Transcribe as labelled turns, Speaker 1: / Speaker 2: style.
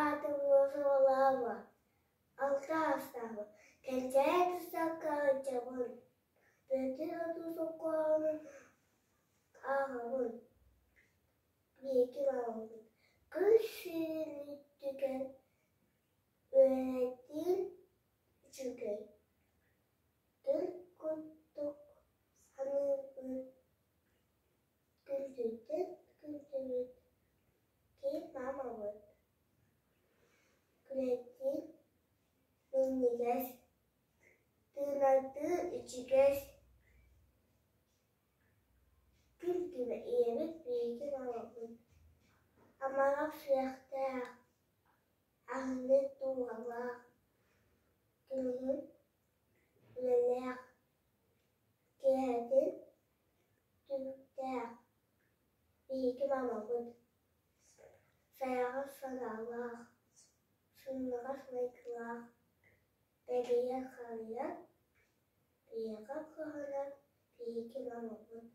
Speaker 1: Аатым Роза Валаева, алта саастаахпын, Кэнчээри тустаахха сылдьабын, Бүөтүр отуу сокуонун ааҕабын, Биһиги мамабыт күн сирин үрдүгэр үөрэтиин үчүгэй, Тыл курдук саныыбын, Күндүтүн күндүбүт ким мамабыт, Күлэтиин минньигэс, тыынардыы ичигэс, Күн күбэ ийэбит биһиги мамабыт, Амарах сүрэхтээх, аһынык дууһалаах, Күнүһүн үлэлээх, киэһэтин түбүктээх биһиги мамабыт сайаҕас санаалаах, сымнаҕас майгылаах, бэлиэ харыйа, биһиэхэ кыһанар биһиги мамабыт.